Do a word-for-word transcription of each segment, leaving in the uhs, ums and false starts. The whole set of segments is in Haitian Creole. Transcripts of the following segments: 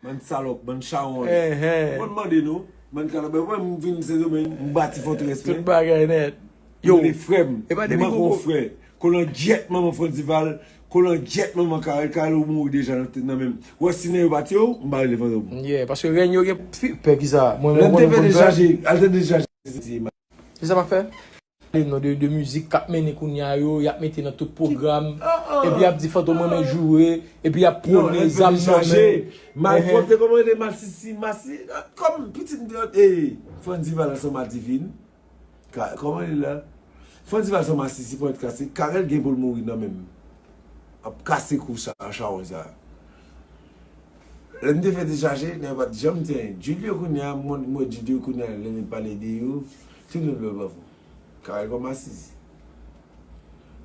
Bann salòp, bann chawony. Mwen mande nou, bann kalabè, mwen m vin Sendomeng, m bati Fòtrès. Tout bagay nèt. Yo, mwen frè m, e pa depi mwen gon frè. Kolon dyèt manman Fondival, kolon dyèt manman Karèl, Karèl ou mouri deja nan, nan men m. Wè si nan yo pa tiye w, m pa rele fantom. Yeah, paske rèn yo gen fi, pè ki sa. Mwen menm mwen konn fè. Al tande dechaje. Se sa m ap fè. Pale non de, de mizik k ap mennen kounye a yo, y ap mete nan tout pwogram. Epi y ap di fantom renmen joure, epi y ap pwone zam nan men. Malpwòpte, kòman rele masisi, masi, kòm pitit, eh, Fondival ansanm a Divine. Kòman li la? Fondival ansanm a masisi, ponyèt kase, Karèl gen pou l mouri nan men m. Ap kase kou sa, chawony sa. Lè m te fè dechaje, nèg yo pa t janm te anyen. Julio kounye a, mwen, mwen Julio kounye a, lè m pale de yo, tout moun vle pa fou. Karèl kòm asizi.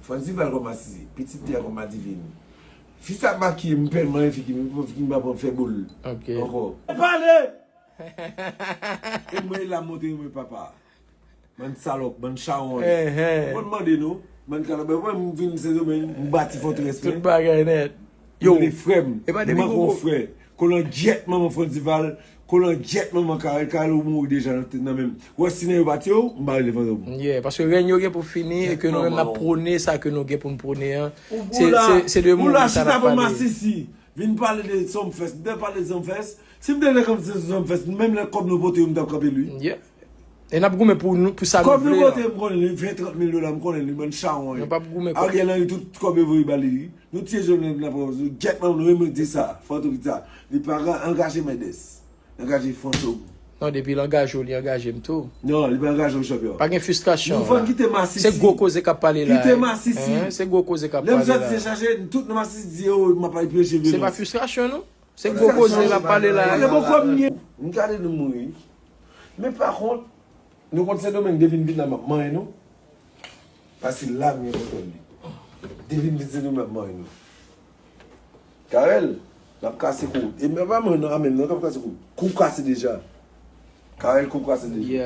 Fondival kòm asizi. Pitit li a kòm adivin. Fi sa makiye, m pè m renmen fi ki, fi ki m pa pran fè boul. Ankò. Pale! E mwen la monte mwen papa. Bann salòp, bann chawony. Mwen mande nou, bann kalabè, mwen m vin Sendomeng, m bati Fòtrès. Tout bagay nèt. Yo, mwen frè m, e pa depi mwen gon frè. Kolon dyèt manman Fondival, kolon dyèt manman Karèl, Karèl ou mouri deja nan, nan men m. Wè si nan yo pa tiye w, m pa rele fantom. Yeah, paske rèn yo gen pou fini e ke nou menm n ap pwone sa ke nou gen pou n pwone an. Se, se, se de mouri sa n ap pale. Vin pale de Sumfest. M te pale de Sumfest. Si m te nan kanpe sou Sumfest, menm lè kòb nou pote yo, m t ap kanpe l wi. Yeah. E n ap goumen pou nou, pou sa nou vle a. Kòb nou pote, m konnen li, ven, trant mil dola, m konnen li, bann chawony. Nou p ap goumen kont. Ariel Henry, tout kòb yo voye ba li wi. Nou tiye Jovenel, n ap pran sou dyèt manman nou, menm di sa, fantom ki di sa. Li pa ka angaje Mendes. Angaje fantom. Non, depi l angaje w, li angaje m tou. Non, li pa angaje w, chanpyon. Pa gen fristrasyon la. Nou fò kite masisi. Se gwo koze k ap pale la. Kite masisi. Se gwo koze k ap pale la. Lè m sòti dechaje, tout nan masisi di, oh, m ap al preche vyolans. Se pa fristrasyon, non. Se gwo koze l ap pale la. Gade bon kòb m gen. M gade nou mouri. Men pa kont, nou konn Sendomeng depi n vin la m ap manyen nou. Paske la m gen kontwòl li. Depi m vin Sendomeng m ap manyen nou. Karèl, n ap kase kou. E men pa mwen non, a menm non k ap kase kou. Kou kase deja. Karèl kou kase deja.